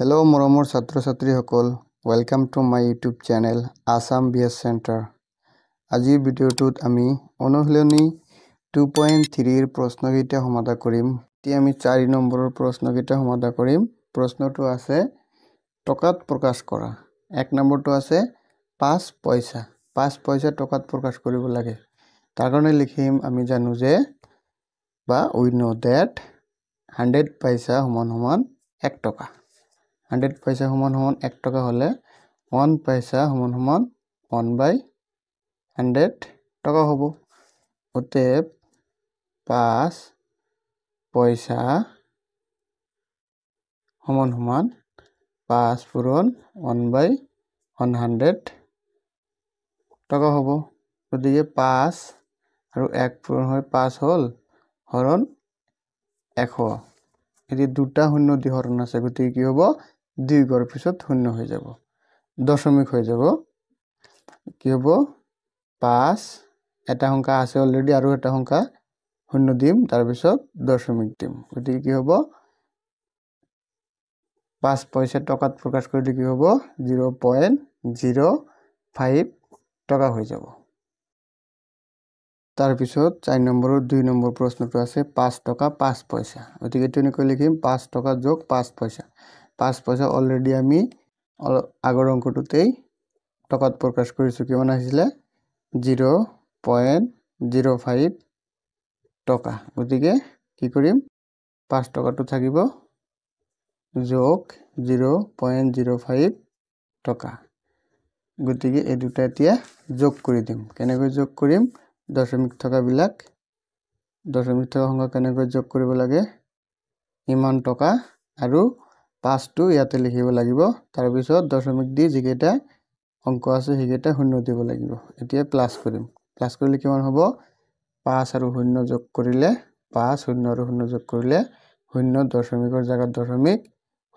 Hello' মৰমৰ ছাত্ৰ ছাত্ৰীসকল, welcome to my YouTube channel Assam B S centre. আজিৰ ভিডিঅ'টোত আমি অনুশীলনী 2.3ৰ প্ৰশ্নকেইটা সমাধা কৰিম। এতিয়া আমি 4 নম্বৰৰ প্ৰশ্নকেইটা সমাধা কৰিম। প্ৰশ্নটো আছে টকাত প্ৰকাশ কৰা। 1 নম্বৰটো আছে 5 পইচা। 5 পইচা টকাত প্ৰকাশ কৰিব লাগে। তাৰ কাৰণে লিখিম, আমি জানো যে বা উই ন' that 100 পইচা সমান সমান 1 টকা। 100 পইচা সমান সমান 1 টকা হ'লে 1 পইচা সমান সমান 1/100 টকা হ'ব। অতএব 5 পইচা সমান সমান 5 পূৰণ 1/100 টকা হ'ব। গতিকে 5 আৰু 1 পূৰণ হৈ 5 হ'ল, হৰণ 100। এতিয়া দুটা শূন্য দি হৰণ আছে, গতিকে কি হ'ব? 2 ঘৰ পিছত শূন্য হৈ যাব, দশমিক হৈ যাব। কি হ'ব? 5, এটা সংখ্যা আছে অলৰেডি, আৰু এটা সংখ্যা শূন্য দিম, তাৰপিছত দশমিক দিম। গতিকে কি হ'ব? 5 পইচা টকাত প্ৰকাশ কৰিলে কি হ'ব? 0.05 টকা হৈ যাব। তাৰপিছত 4 নম্বৰৰ 2 নম্বৰ প্ৰশ্নটো আছে 5 টকা 5 পইচা। গতিকে এইটো এনেকৈ লিখিম, 5 টকা যোগ 5 পইচা। 5 পইচা অলৰেডি আমি অলপ আগৰ অংকটোতেই টকাত প্ৰকাশ কৰিছোঁ। কিমান আহিছিলে? 0.05 টকা। গতিকে কি কৰিম? 5 টকাটো থাকিব যোগ 0.05 টকা। গতিকে এই দুটা এতিয়া যোগ কৰি দিম। কেনেকৈ যোগ কৰিম? দশমিক থকাবিলাক, দশমিক থকা সংখ্যা কেনেকৈ যোগ কৰিব লাগে? ইমান টকা আৰু 5টো ইয়াতে লিখিব লাগিব। তাৰপিছত দশমিক দি যিকেইটা অংক আছে সেইকেইটা শূন্য দিব লাগিব। এতিয়া প্লাছ কৰিম। প্লাছ কৰিলে কিমান হ'ব? 5 আৰু শূন্য যোগ কৰিলে 5, শূন্য আৰু শূন্য যোগ কৰিলে শূন্য, দশমিকৰ জেগাত দশমিক,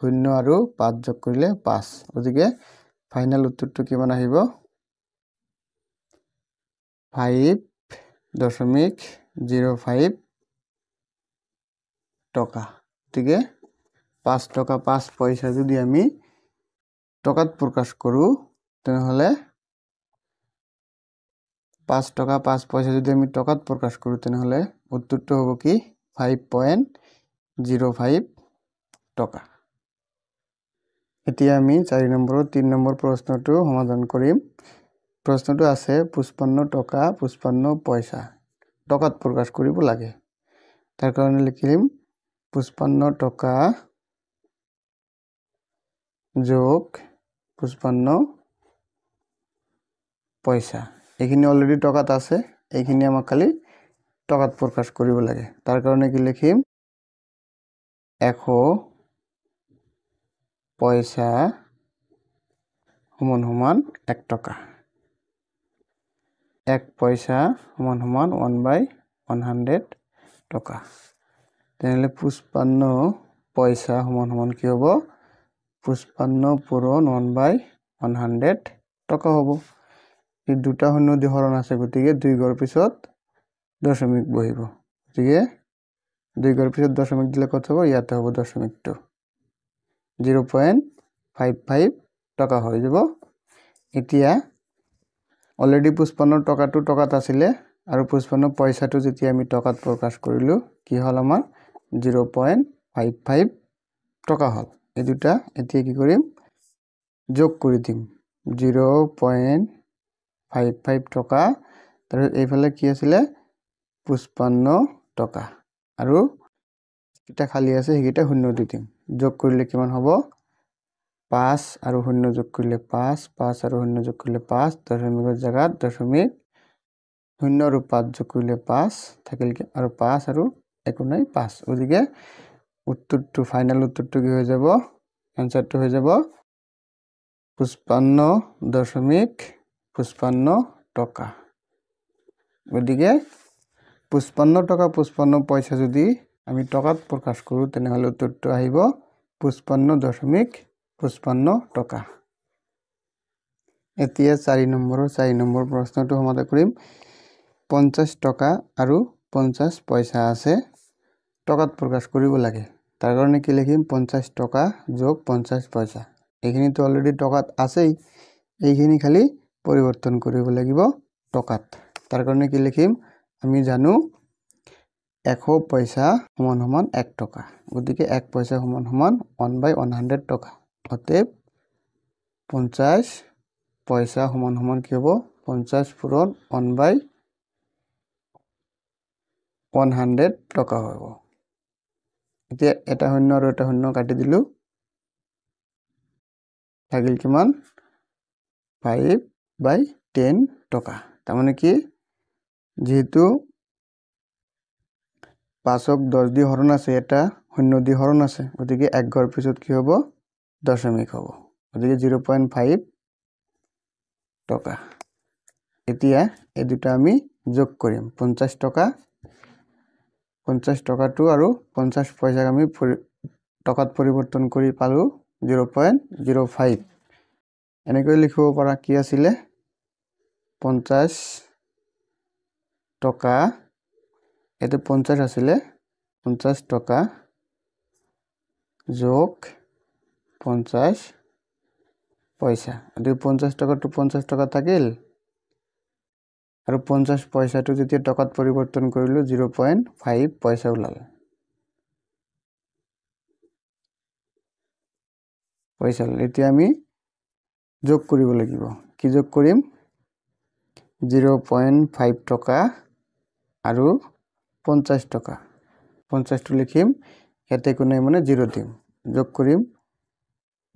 শূন্য আৰু 5 যোগ কৰিলে 5। গতিকে ফাইনেল উত্তৰটো কিমান আহিব? 5.05 টকা। গতিকে 5 টকা 5 পইচা যদি আমি টকাত প্ৰকাশ কৰোঁ, তেনেহ'লে 5 টকা 5 পইচা যদি আমি টকাত প্ৰকাশ কৰোঁ, তেনেহ'লে উত্তৰটো হ'ব কি? 5.05 টকা। এতিয়া আমি 4 নম্বৰৰ 3 নম্বৰ প্ৰশ্নটো সমাধান কৰিম। প্ৰশ্নটো আছে 55 টকা 55 পইচা টকাত প্ৰকাশ কৰিব লাগে। তাৰ কাৰণে লিখিম 55 টকা যোগ 55 পইচা। এইখিনি অলৰেডি টকাত আছে, এইখিনি আমাক খালি টকাত প্ৰকাশ কৰিব লাগে। তাৰ কাৰণে কি লিখিম? 100 পইচা সমান সমান 1 টকা। 1 পইচা সমান সমান 1/100 টকা। তেনেহ'লে 55 পইচা সমান সমান কি হ'ব? 55 পূৰণ 1/100 টকা হ'ব। এই দুটা শূন্য দি হৰণ আছে, গতিকে 2 ঘৰ পিছত দশমিক বহিব। গতিকে 2 ঘৰ পিছত দশমিক দিলে কত হ'ব? ইয়াতে হ'ব দশমিকটো। 0.55 টকা হৈ যাব। এতিয়া অলৰেডি 55 টকাটো টকাত আছিলে আৰু 55 পইচাটো যেতিয়া আমি টকাত প্ৰকাশ কৰিলোঁ, কি হ'ল আমাৰ? 0.55 টকা হ'ল। এই দুটা এতিয়া কি কৰিম? যোগ কৰি দিম। 0.55 টকা, তাৰপিছত এইফালে কি আছিলে? 55 টকা, আৰু যিকেইটা খালী আছে সেইকেইটা শূন্য দি দিম। যোগ কৰিলে কিমান হ'ব? 5 আৰু শূন্য যোগ কৰিলে 5, 5 আৰু শূন্য যোগ কৰিলে 5, দশমিকৰ জেগাত দশমিক, শূন্য আৰু 5 যোগ কৰিলে 5 থাকিল কি? আৰু 5 আৰু একো নাই 5। গতিকে উত্তৰটো, ফাইনেল উত্তৰটো কি হৈ যাব? এনচাৰটো হৈ যাব 55.55 টকা। গতিকে 55 টকা 55 পইচা যদি আমি টকাত প্ৰকাশ কৰোঁ, তেনেহ'লে উত্তৰটো আহিব 55.55 টকা। এতিয়া 4 নম্বৰৰ 4 নম্বৰ প্ৰশ্নটো সমাধান কৰিম। 50 টকা আৰু 50 পইচা আছে, টকাত প্ৰকাশ কৰিব লাগে। তাৰ কাৰণে কি লিখিম? 50 টকা যোগ 50 পইচা। এইখিনিতো অলৰেডি টকাত আছেই, এইখিনি খালি পৰিৱৰ্তন কৰিব লাগিব টকাত। তাৰ কাৰণে কি লিখিম? আমি জানো 100 পইচা সমান সমান 1 টকা, গতিকে 1 পইচা সমান সমান 1/100 টকা। অতএব 50 পইচা সমান সমান কি হ'ব? 50 পূৰণ 1/100 টকা হ'ব। এতিয়া এটা শূন্য আৰু এটা শূন্য কাটি দিলোঁ, থাকিল কিমান? 5/10 টকা। তাৰমানে কি, যিহেতু 5ক 10 দি হৰণ আছে, এটা শূন্য দি হৰণ আছে, গতিকে এক ঘৰ পিছত কি হ'ব? দশমিক হ'ব, গতিকে 0.5 টকা। এতিয়া এই দুটা আমি যোগ কৰিম। 50 টকা, 50 টকাটো আৰু 50 পইচাক আমি টকাত পৰিৱৰ্তন কৰি পালোঁ 0.05। এনেকৈ লিখিব পৰা কি আছিলে? 50 টকা, এইটো 50 আছিলে, 50 টকা যোগ 50 পইচা। গতিকে 50 টকাটো 50 টকা থাকিল আৰু 50 পইচাটো যেতিয়া টকাত পৰিৱৰ্তন কৰিলোঁ 0.5 পইচা ওলাল। পইচা ওলাল। এতিয়া আমি যোগ কৰিব লাগিব। কি যোগ কৰিম? 0.5 টকা আৰু 50 টকা। 50টো লিখিম, ইয়াতে একো নাই মানে 0 দিম। যোগ কৰিম,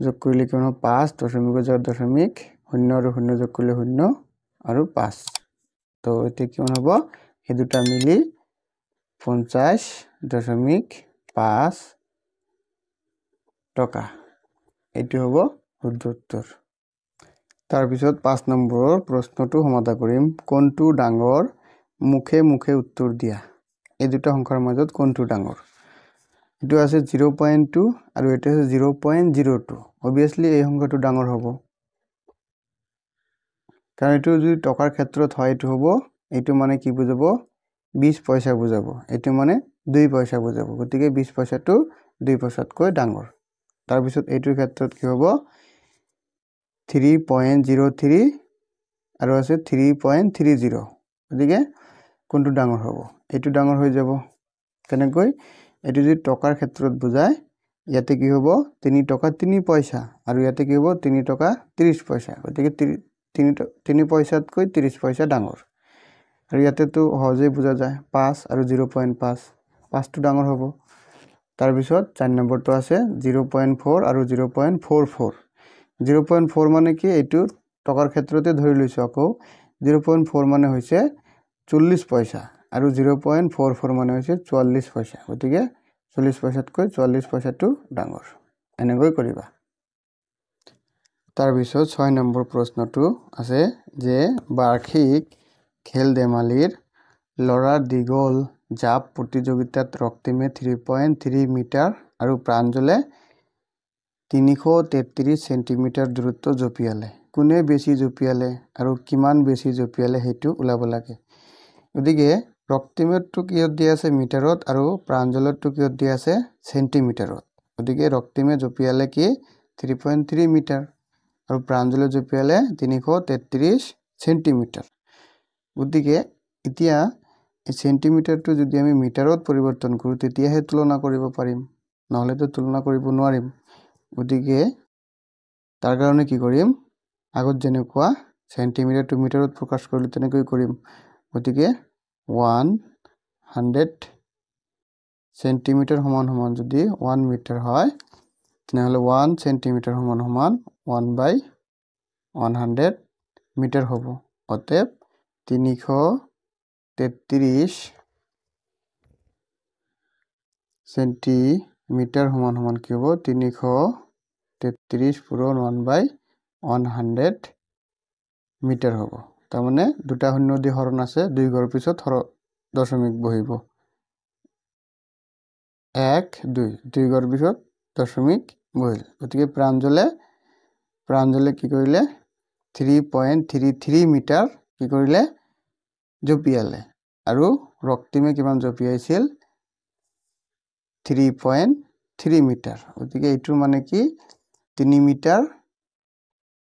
যোগ কৰিলে কিমান হ'ব? 5 দশমিকৰ জেগাত দশমিক, শূন্য আৰু শূন্য যোগ কৰিলে শূন্য আৰু 5। তো এতিয়া কিমান হ'ব? সেই দুটা মিলি 50.5 টকা। এইটো হ'ব শুদ্ধ উত্তৰ। তাৰপিছত 5 নম্বৰৰ প্ৰশ্নটো সমাধা কৰিম। কোনটো ডাঙৰ? মুখে মুখে উত্তৰ দিয়া। এই দুটা সংখ্যাৰ মাজত কোনটো ডাঙৰ? এইটো আছে 0.2 আৰু এইটো আছে 0.02। অবভিয়াছলি এই সংখ্যাটো ডাঙৰ হ'ব, কাৰণ এইটো যদি টকাৰ ক্ষেত্ৰত হয় এইটো হ'ব, এইটো মানে কি বুজাব? 20 পইচা বুজাব, এইটো মানে 2 পইচা বুজাব। গতিকে 20 পইচাটো 2 পইচাতকৈ ডাঙৰ। তাৰপিছত এইটোৰ ক্ষেত্ৰত কি হ'ব? 3.03 আৰু আছে 3.30। গতিকে কোনটো ডাঙৰ হ'ব? এইটো ডাঙৰ হৈ যাব। কেনেকৈ? এইটো যদি টকাৰ ক্ষেত্ৰত বুজায়, ইয়াতে কি হ'ব? 3 টকা 3 পইচা আৰু ইয়াতে কি হ'ব? 3 টকা 30 পইচা। গতিকে 3 পইচাতকৈ 30 পইচা ডাঙৰ। আৰু ইয়াতেতো সহজেই বুজা যায়, 5 আৰু 0.5, 5টো ডাঙৰ হ'ব। তাৰপিছত 4 নম্বৰটো আছে 0.4 আৰু 0.44। 0.4 মানে কি? এইটো টকাৰ ক্ষেত্ৰতে ধৰি লৈছোঁ আকৌ। 0.4 মানে হৈছে 40 পইচা আৰু 0.44 মানে হৈছে 44 পইচা। গতিকে 40 পইচাতকৈ 44 পইচাটো ডাঙৰ। এনেকৈ কৰিবা। তাৰপিছত 6 নম্বৰ প্ৰশ্নটো আছে যে বাৰ্ষিক খেল ধেমালিৰ ল'ৰাৰ দীঘল জাঁপ প্ৰতিযোগিতাত ৰক্তিমে 3.3 মিটাৰ আৰু প্ৰাঞ্জলে 333 চেণ্টিমিটাৰ দূৰত্ব জঁপিয়ালে। কোনে বেছি জঁপিয়ালে আৰু কিমান বেছি জঁপিয়ালে সেইটো ওলাব লাগে। গতিকে ৰক্তিমৰটো কিহত দিয়া আছে? মিটাৰত, আৰু প্ৰাঞ্জলৰটো কিহত দিয়া আছে? চেণ্টিমিটাৰত। গতিকে ৰক্তিমে জঁপিয়ালে কি? 3.3 মিটাৰ আৰু প্ৰাঞ্জলে জঁপিয়ালে 333 চেণ্টিমিটাৰ। গতিকে এতিয়া এই চেণ্টিমিটাৰটো যদি আমি মিটাৰত পৰিৱৰ্তন কৰোঁ তেতিয়াহে তুলনা কৰিব পাৰিম, নহ'লেতো তুলনা কৰিব নোৱাৰিম। গতিকে তাৰ কাৰণে কি কৰিম? আগত যেনেকুৱা চেণ্টিমিটাৰটো মিটাৰত প্ৰকাশ কৰিলোঁ তেনেকৈ কৰিম। গতিকে 100 চেণ্টিমিটাৰ সমান সমান যদি 1 মিটাৰ হয়, তেনেহ'লে 1 চেণ্টিমিটাৰ সমান সমান 1/100 মিটাৰ হ'ব। অতএব 333 চেণ্টিমিটাৰ সমান সমান কি হ'ব? 333 পূৰণ 1/100 মিটাৰ হ'ব। তাৰমানে দুটা শূন্য দি হৰণ আছে, দুই ঘৰ পিছত দশমিক বহিব। 1 2, দুই ঘৰ পিছত দশমিক বহিল। গতিকে প্ৰাঞ্জলে কি কৰিলে? 3.33 মিটাৰ কি কৰিলে? জঁপিয়ালে। আৰু ৰক্তিমে কিমান জঁপিয়াইছিল? 3.2 3 মিটাৰ। গতিকে এইটোৰ মানে কি, 3 মিটাৰ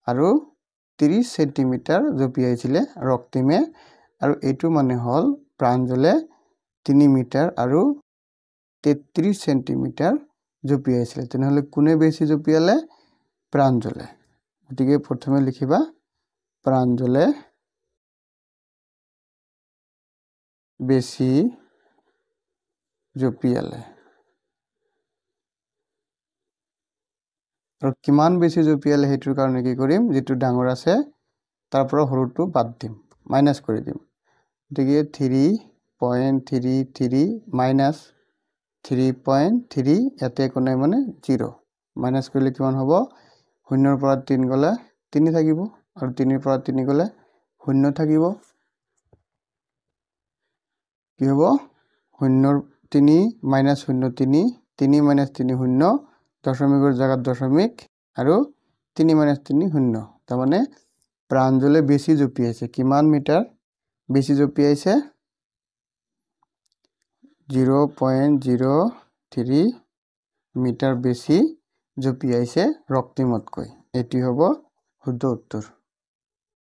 আৰু 30 চেণ্টিমিটাৰ জঁপিয়াইছিলে ৰক্তিমে, আৰু এইটো মানে হ'ল প্ৰাঞ্জলে 3 মিটাৰ আৰু 33 চেণ্টিমিটাৰ জঁপিয়াইছিলে। তেনেহ'লে কোনে বেছি জঁপিয়ালে? প্ৰাঞ্জলে। গতিকে প্ৰথমে লিখিবা প্ৰাঞ্জলে বেছি জঁপিয়ালে, আৰু কিমান বেছি জঁপিয়ালে সেইটোৰ কাৰণে কি কৰিম, যিটো ডাঙৰ আছে তাৰ পৰা সৰুটো বাদ দিম, মাইনাছ কৰি দিম। গতিকে 3.33 মাইনাছ 3.3, ইয়াতে একো নাই মানে 0, মাইনাছ কৰিলে কিমান হ'ব, 0ৰ পৰা 3 গ'লে 3 থাকিব, আৰু 3ৰ পৰা 3 গ'লে 0 থাকিব। কি হ'ব, 0 3 মাইনাছ 0 3, 3 মাইনাছ 3 0, দশমিকৰ জেগাত দশমিক, আৰু 3 মাইনাছ 3 0। তাৰমানে প্ৰাঞ্জলে বেছি জঁপিয়াইছে, কিমান মিটাৰ বেছি জঁপিয়াইছে, 0.03 মিটাৰ বেছি জঁপিয়াইছে ৰক্তিমতকৈ। এইটি হ'ব শুদ্ধ উত্তৰ।